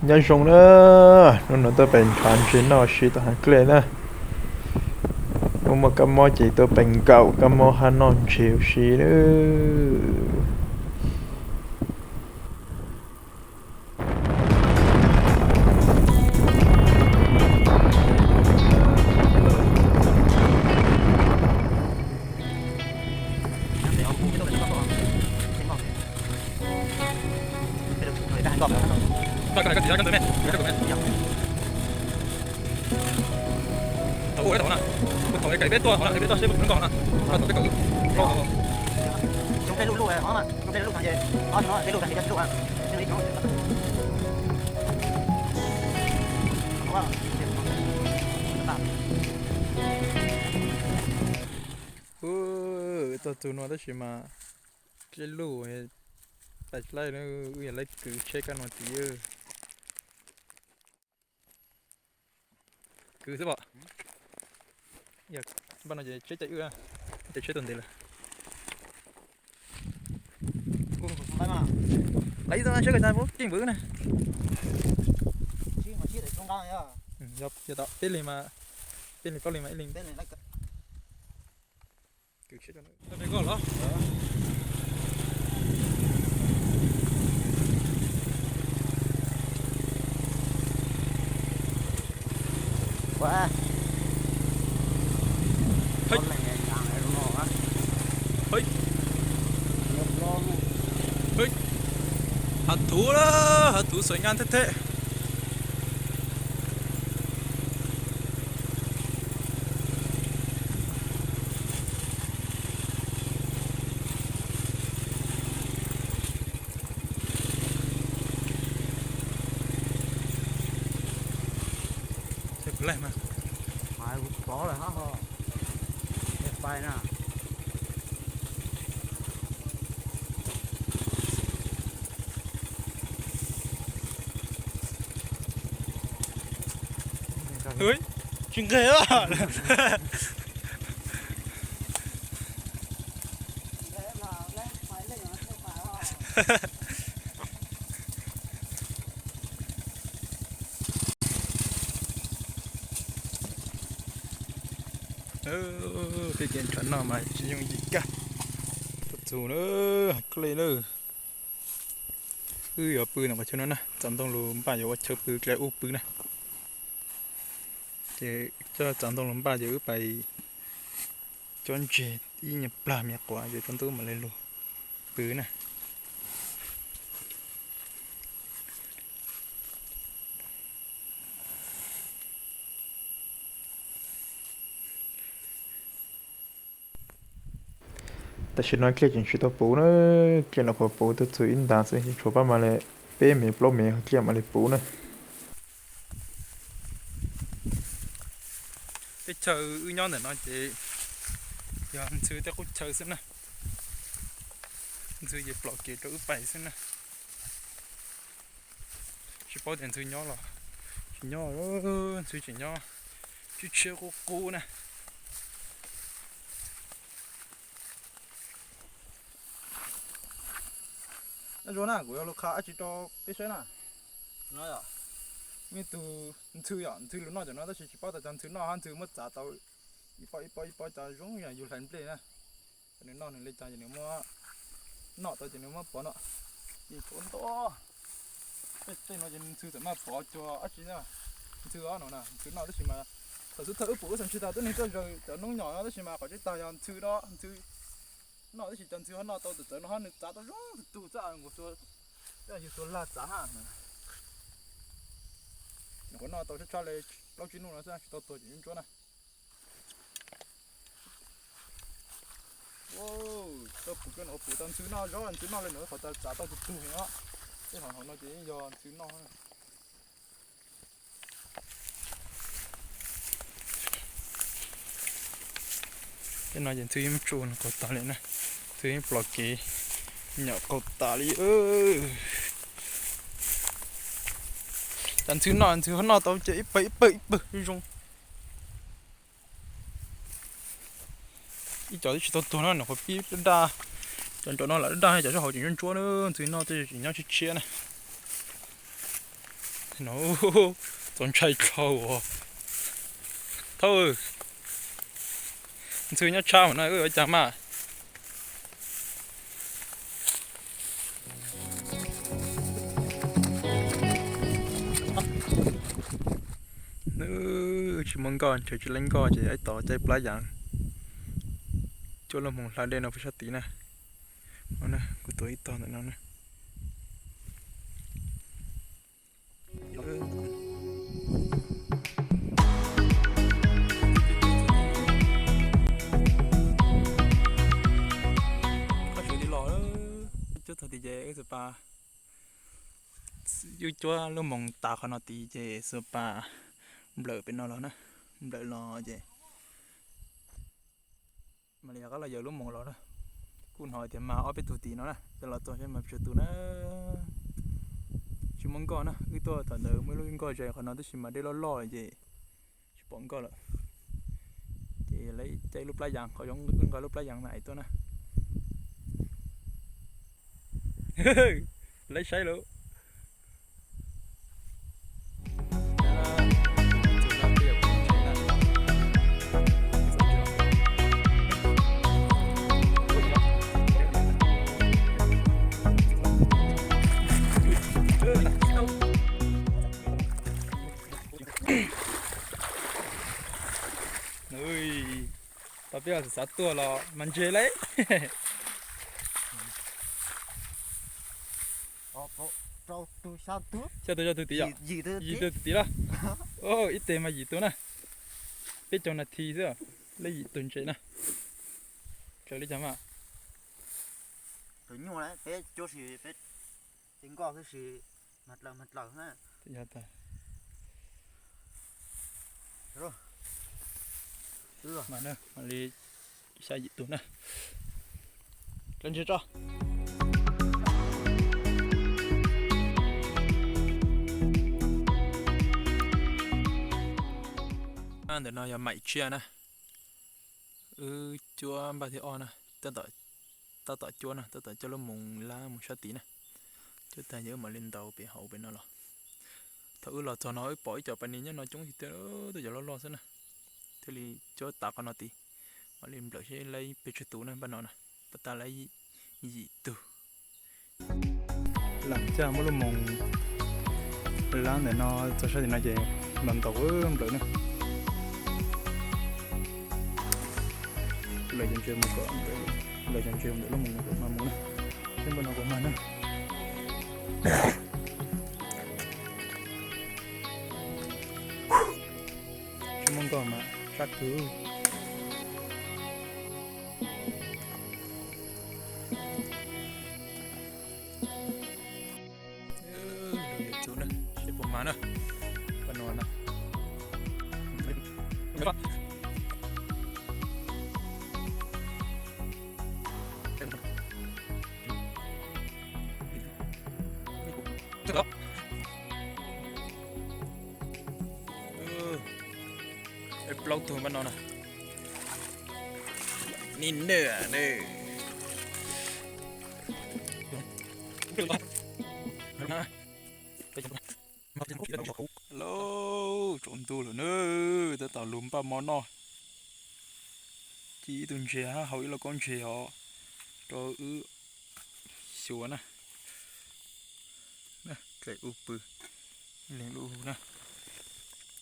Nyob zoo na, hnub no tuaj pem ntshav ntses noj si tau heev dlej na. Hnub muaj kab mob ces tuaj pem nkaum kab mob hab noj ntses ua si na. Thaum ua thaum na, thaum es kais peb tuaj, thaum na es peb tuaj seb puas nkaus na. Thaum peb kawm, Ub, tuaj txug no tab sis mas dlej luj, tais laij na, wb yog laij kwv tsheb kab no tid. Kwv xwb pom. Npaj no ces tsheb caij wb, tais tsheb tuaj ntev lawm. Laiv tau tsheb kawg cai keej npwv na. Yog tau peb leeg mas, peb leeg plaub leeg mas ib leeg. Hav thuv, hav thuv xuav nyab theb theb. Tsis nqeg. Peb kev nrhav noj mas tsis yooj yim kag. Tuaj txug na, heev dlej na. Wb yuav pw ntawm qhov chaw no na, txav ntoo lug npaj yuav ua chaw pw dlej ub pw na. Ces coj txav ntoo lug npaj ces wb pais cob ntses ib nyuag plag me quav ces tsaus ntuj mam li lug pw na. Tam sim no dlej tseem tsis tau puv na, dlej no qhuav puv tuaj txug ib ntas xwb, tshuav pab mas li peb mev plaub mev dlej mam li puv na. Teb chaws wb nyob ntawm no ces yog Ntxhw tej qub chaw xwb na. Ntxhw ces plom kev rau wb pais xwb na. Tsis paub tias Ntxhw nyob los tsis nyob, Ntxhw tseem nyob tshiab tshiab qub qub na. Nyob zoo na, kuv yuav lug qha dab tsi rau peb saib na. No yog ib tug Ntxhw yom, Ntxhw lug noj cov no tab sis tsis paub tas cov Ntxhw noj hab Ntxhw muab txav tau ib pob ib pob ib pob cov zoo yam yus hlais nplej na. Nws noj nws li cas ces nws muab noj tau ces nws muab pov no. Ces tshuav ntau. Tej no ces Ntxhw txawm maj pov cuag dab tsi na. Ntxhw os no na, Ntxhw noj tab sis mas thaum xub thawj wb pum wb xav ntshe tas tub neeg tuaj zaws cov noob nyom no tab sis mas qhov tseeb tag yog Ntxhw no, Ntxhw noj tab sis cov Ntxhw ho noj tau tawm tawm no hab nws txav tau zoo tug tug xwb nkaus xua, yog xua lag txav hab. Nws qhuav noj tau tshab tshab li plaub tsib nub no xwb tsis tau tuag ces ntsuab na. Tau pum kiag no pum tau Ntxhw noj zog, Ntxhw noj li no qhov txav tau tug tug no. Tej hauv no ces yeej yog Ntxhw noj. Tej no ces Ntxhw yeej tsu no qaug tas li na, Ntxhw yeej plom kev nyom qaug tas li. Cov Ntxhw noj Ntxhw ho noj tau ces ib pawg ib pawg ib pawg zoo. Ib cov twb tsis tau tuag no nws qhuav pib daj daj, cov nraum no lam daj daj, cov sab hauv tseem ntsuab ntsuab na, Ntxhw noj tej tseem nyob tshiab tshiab na. No, txaus ntshai dhau os. Thauj, ntxhw nyob tshaj no wb ua cas mas. Nws tsis muaj nkoj, ntshe tsis leej nkoj ces ib tog caij plab yas. Cuaj lub moos hla dej no pem sab tid na. No na, kuv tuav ib tog ntawm no na. Qab tsuas tiv los, cuab txog tid ces wb xuas pas, wb cuab lub moos tas qhov no tid ces xuas pas nplawm pem no los na, nplawm los ces mam li rov qab los yaws lub moos los na. Kuj hnov tias mag ob peb tug tid no na, ces los txog seb mag pes tsawg tus na. Tsis muaj nkoj na, wb tuaj thaum ntawd muaj ib lub nkoj ze qhov no tab sis mas dej loj loj ces tsis pom nkoj lawm. Ces lawv caij lub plab yas, qhov zoo wb nqa lub plab yas na tuaj na. Lawv saib lawm. Tau peb xav tuaj los mas ntseg lauj. Xya tus xya tus tid yom? Yim tus tid los? Ib teg mas yim tus na. Peb caug nas this xwb, lawv yim tus ntses na. Raws li cas mas? Tus nyuj peb cuab si, peb ti nkoj xwb si, mag dlaws mag dlaws na. Mas na, mam li xya yim tus na. Cov ntses tso. Ntawm no yog maim tsiaj na. Wb cuab npaj thib ob na, tab tom cuab na, tab tom coj lub moos lab mus sab tid na. Cuab tag ces wb mam li ntaus pem hauv pem no los. Thaum wb los txog no wb pom ib co pas nis nyob no coob tiag tiag, tej cov loj loj xwb na. Thiaj li cuab tav qhov no tid, mam li nplawm seb lawv pes tsawg tus na, npaj no na, pab tag lawv yim tug. Lam caj muab lub moos lab ntawm no txog sab tim no ces los ntaus nplawm na. Lawv cov ntses mus kom, lawv cov ntses mus ntawm lub moos kom mag mus na. Seb npaj no puas mag na. Tsis muaj nkoj mas sab kawg. Tus na, seb puas mag na. Pab no na. Plaub tug npaj no na. Nim nws na. Lauj, tsaus ntuj lawm na, tab tom lug npaj mov noj. Ci ib tug ntses hab hau ib lauj kaub ntses os rau wb xyuas na. Dlaim u pw, leeg lub na,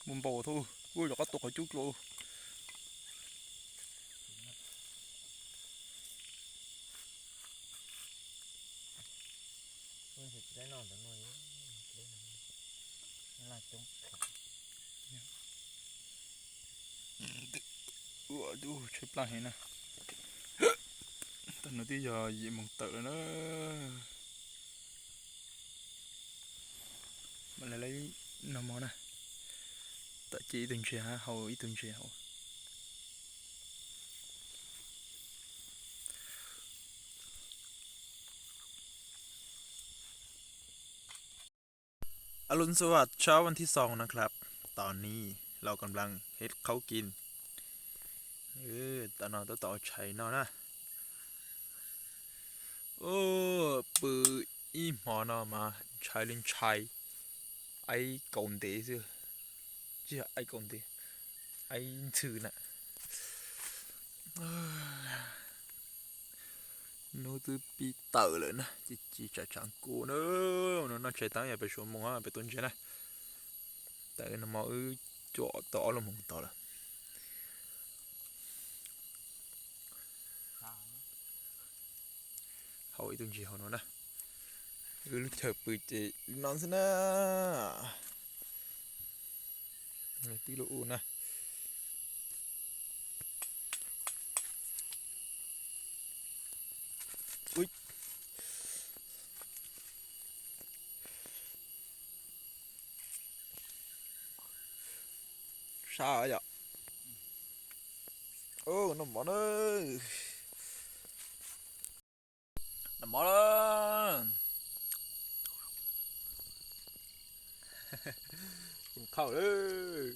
npau npau thauj, ua yog qab tua qhov cub dlua. Ua tshaib plab heev na. Tag no twb yog yim moos tawm lawm na. Mam li lawv noj mov na. Tom ci ib tug ntses hab hau ib tug ntses hauv.อรุณสวัสดิ์เช้าวันที่สองนะครับ ตอนนี้เรากำลังเฮ็ดข้าวกิน เออ ตอนนอนต้องต่อใช้นอนนะ โอ้ ปืออีหมอนอนมา ใช้ลินชัย Aib kaus ntev xwb, tsis yog aib kaus ntev, aib ntxhw na. Hnub twb pib tawm lawm na, ces tsis tsam tshav kub na. No noj tshais tag yog peb suav moos peb tuaj ntsia na. Tawm no mo wb cuam tau ob lub moos tod lawm. Hau ib tug ntsis hauv no na. Wb lub chaw pw ces li no xwb na. Tib lub u na. Sab yom. Noj mov na. Noj mov na. Khau lawm.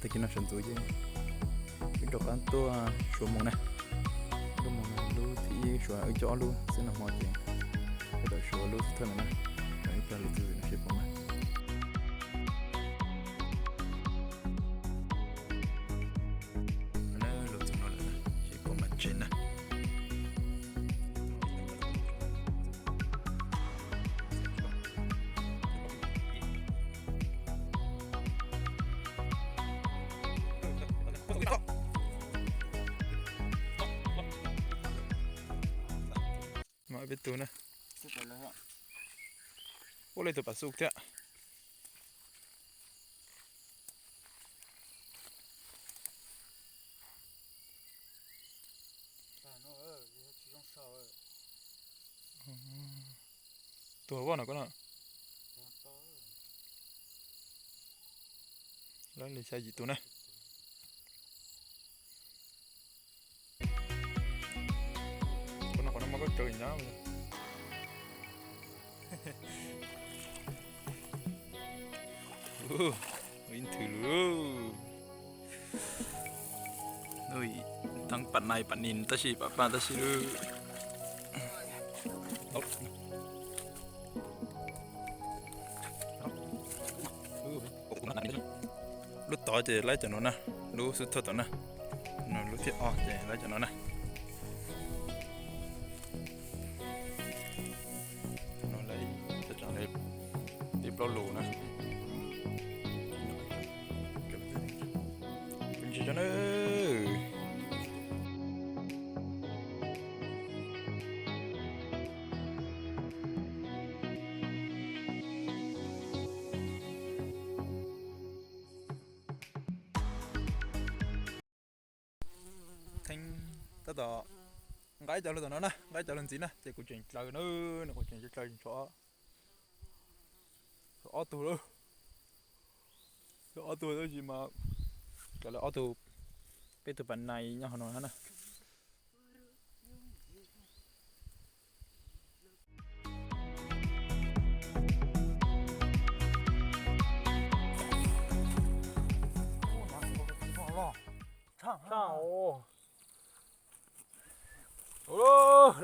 Tag kis no sawv ntxuv ces wb rov qab tuaj suav moos na. Tuaj moos no lub thib ib suav wb coj ob lub xwb no hmo ces wb tawm suav lub xub thawj no na. Wb cog lus txim no seb puas mag. Lus txim no lawm seb puas mag tsev na. Peb tug na. Ua li tus pas xu thiab. Tus hauv vaj no koj na. Lawv li xya yim tus na. Qhov no qhov no mas koj tsaws nyab. Ib nthwv lug. Thab pam nais pam nis tab sis pam pam tab sis lug. Lub tod ces laib cov no na, lub xub thawj tod na. No lub thib ob ces laib cov no na. No laib teb plaub lus na. Ntsis tso na. Theej tab tom nqa ib co lug tom no na, nqa ib co lug ntxiv na ces kuv tseem dlaws na, no kuv tseem dlaws ob tug lawm. Ob tug tab sis mas cov lawv ob tug, peb tug pas nais nyob hauv no na.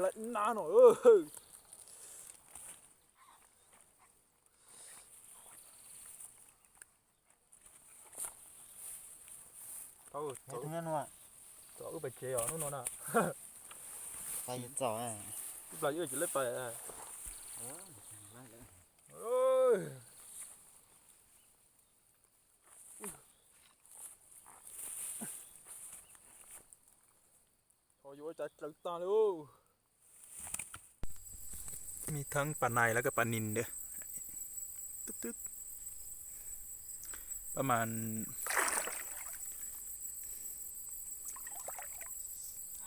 Lawm nab no. Tau wb pais tsev os hnub no na. Wb plas wb tsis laib pais. Ho yuav ua cas tsaws tag li. Me theeb pas nais los koj pas nis ntawd. Pab mas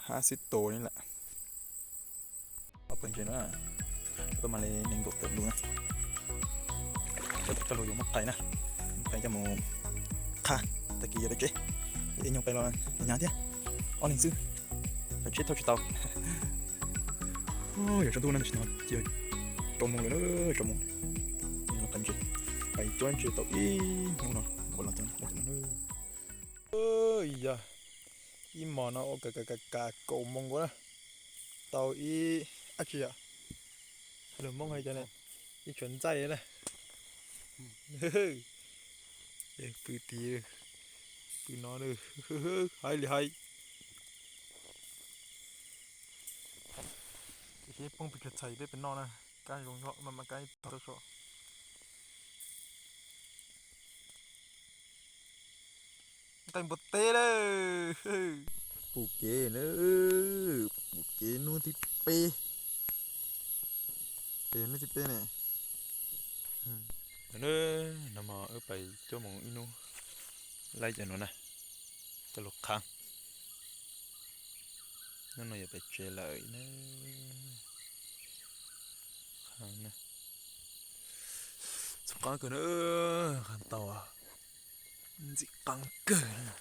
hab xib tus ni lawm. Pawg ntses no, peb mam li nees nkaum tawm lus na. Coj tau coj lus yuav muab qais na, qais coj mus qha, tag kis yuav peb tsev. Ib nyuag pais los hnyav thiab, ob leeg xwb, pais tsheb thauj tsis tau. Yog tsaus ntuj no tam sim no ces rau moos lawm na, rau moos. Qais ntses, pais cuab ntses tau ib hnub no, ua los tau ua no. Yog ib hmos no ua kav kav kav kaum moos nkaus na, tau ib, dab tsi yom, lus Hmoob hais tias ib tshuav ntxaij na. Pw tid, pw no, hais li hais. Seb poob pes tsawg txhais peb pem no na, kab zoo zog mas mas kab ib tog so. Nqaij npua teb lawm. Pum kev na, pum kev hnub thib peb, pem hnub thib peb ne. No mas wb pais cuab moos ib hnub laib cov no na, coj lus qhaav. Hnub no yuav pais tsev lawm na. Txhua qab kawg na, qhaav tau ntxim qab kawg na.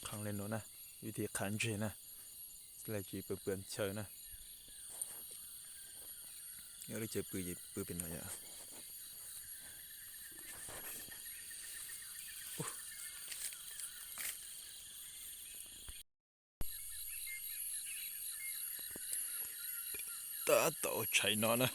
Qhaav le nuav na, vim tias qhaav ntseg na, lawv tsis pw pw chaw na. Yog lub chaw pw ces pw pem no yom. Tab tom ua tshais no na,